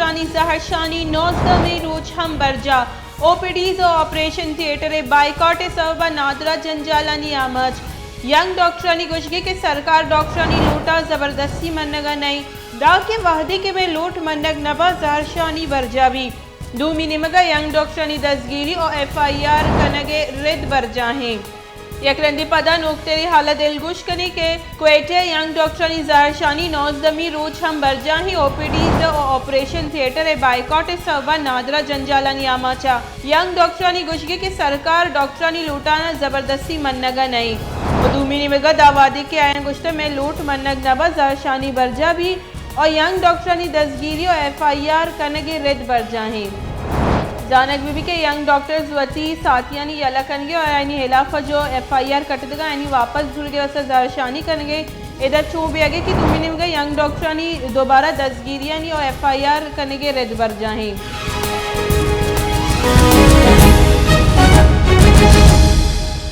ڈاکٹرانی زہرشانی نوزدہمی روچ ہم برجاہ، او پی ڈیز و آپریشن تھیٹر ء بائیکاٹ ء سبب ء نادراہ جنجالانی آماچ۔ ینگ ڈاکٹرانی گوشگے کہ سرکار ڈاکٹرانی لوٹاں زبردستی منگ ء نئیں، داں کہ وہدے کہ مئے لوٹ منگ نباں زہرشانی برجاہ بی۔ دومی نیمگ ء ینگ ڈاکٹرانی دزگیری و ایف آئی آر کنگ ء رد برجاہیں۔ یک رندے پدا نوکتریں حال ء دلگوش کنیں کہ کوئٹہ ء ینگ ڈاکٹرانی زہرشانی نوزدہمی روچ ہم برجاہیں، او پی ڈیز و آپریشن تھیٹر ء بائیکاٹ ء سبب ء نادراہ جنجالانی آماچ ء ینگ ڈاکٹرانی گوشگے کہ سرکار ڈاکٹرانی لوٹاں زبردستی منگ ء نئیں و دومی نیمگ ء داں وہدے کہ آیاں گوشتہ مئے لوٹ منگ نباں زہرشانی برجاہ بی و ینگ ڈاکٹرانی دزگیری و ایف آئی آر کنگ ء رد برجاہیں۔ زانگ بہ بیت کہ ینگ ڈاکٹرز وتی ساتھیانی یلہ کنگ ء و آیانی ہلاف ء جو ایف آئی آر کٹتگ آیانی واپس زوریگ ء واستہ زہرشانی کنگ ء ادا چو بیگ ء کہ دومی نیمگ ء ینگ ڈاکٹرانی دوبارہ دزگیریانی و ایف آئی آر کنگ ء رد برجاہیں۔